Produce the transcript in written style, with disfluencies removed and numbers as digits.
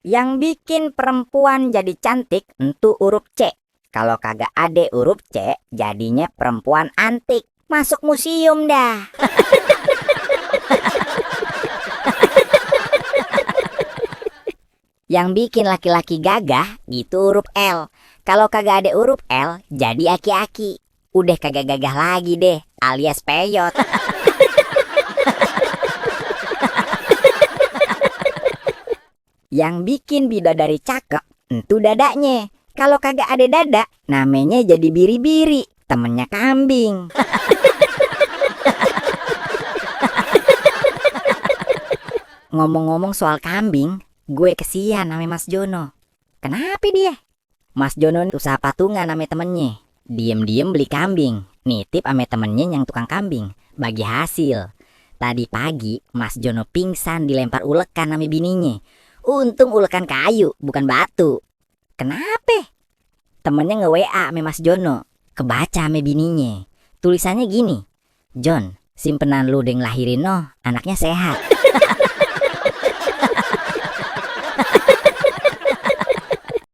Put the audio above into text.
Yang bikin perempuan jadi cantik entu huruf C. Kalau kagak ada huruf C, jadinya perempuan antik. Masuk museum dah. Yang bikin laki-laki gagah itu huruf L. Kalau kagak ada huruf L, jadi aki-aki. Udah kagak gagah lagi deh, alias peyot. Yang bikin bidadari cakep entu dadanya. Kalau kagak ada dada, namanya jadi biri-biri, temennya kambing. Ngomong-ngomong soal kambing, gue kesian sama Mas Jono. Kenapa dia? Mas Jono usaha patungan sama temennya. Diem-diem beli kambing, nitip sama temennya yang tukang kambing, bagi hasil. Tadi pagi Mas Jono pingsan dilempar ulekan sama bininya. Untung ulekan kayu, bukan batu. Kenapa? Temennya nge-WA sama Mas Jono, kebaca sama bininya. Tulisannya gini, John, simpenan lu udah ngelahirin anaknya sehat.